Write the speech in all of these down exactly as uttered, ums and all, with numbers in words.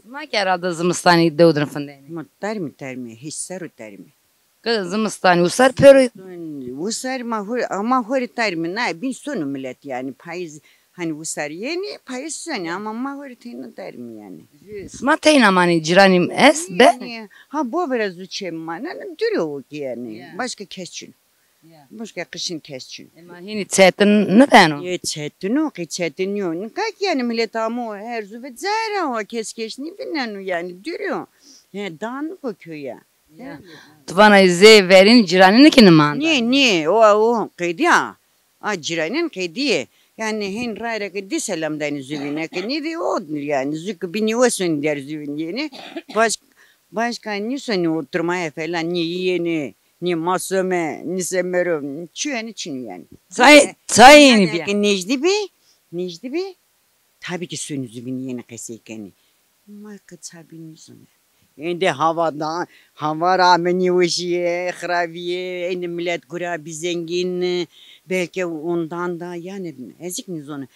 Ma ki herhalde zimistanî dew din findenî. Ma termî termî, hîç ser û termî. Ki zimistanî û ser pêro. Û ser ma hor, ama horî termî, na, bîn sonu millet yanî, payîz, hani û ser yenî, payîz sonî, ama ma horî teyna termî yanî. Sima teyna manî, cîranî est be? Nîye, nîye. Ha, bo biraz û çem maneno, dûrî o ki yanî. Ya. Başka kes çin. Ya. Başka qişin kes çin. Ema hînî çetin nibeno? Yê çetin o, qey çetin yo. Nika ki yanî millet amo her zu ve zehra wa, kes kes nîvîneno yanî, dûrî o. He, danîk o köye. Ya. Tu vana zê verîn cîranîn ki nimanda? Nê, nê, o, o qedî ya. A cîranîn qedî yê. Yanî hên rayra ke dî selam danî zuvîne ke nîdî o yanî, zu ke bînî wes sonî der zuvîn yenî. Baş, başka nîsonî oturmaya falan nî yenî. Nî ma some, nî semero, çi yanî çin yanî. Çay, çay yenî bîya. Ke nejdî bî, nejdî bî. Tabii ki sonî zuvîn yenî qesey kenî. Ma ke çabî nîzone. Êndî hava da, hava ra ame nêweşîye, xiravîye, êndî millet gura bî zengîn, belki ondan da, yanî ez ki nîzone.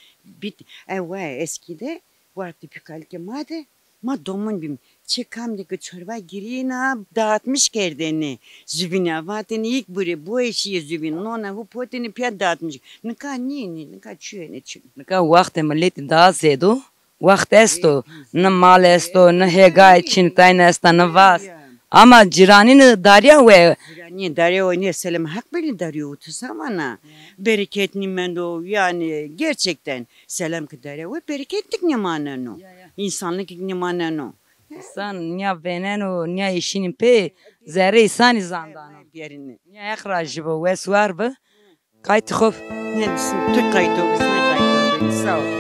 Bit, e, we eskide, wextê pîkalkê ma de, ma domon bîm. Çê kam de ki çorba girîna, dağıtmış kerdêne. Zuvîna vatêne, îk burê, bu eşîye zuvîn, nona hu potêne pîya dağıtmış. Nika nî, nî, nika çi yenî çin. Nika wextê miletî daha zêdo. Wext esto, ni mal esto, ni hêgayê çin tayne esta, ni vas. Ama cîranî ni darîya we. Cîranî darîya we nê, selam heq belî darîyo, tu sa vana. Bereket nîmendo, yanî gerçekten selam ki darîya we, bereketlik nîmaneno. Ya, ya. Însanlik nîmaneno. Însan nîya vêneno, nîya eşînî pê, zerrê însanî zandano. Nîya heq rajî bo, wes war bi. Qaytê xo. Ne, tu qayto bi, sen qayto bi. Sağ ol.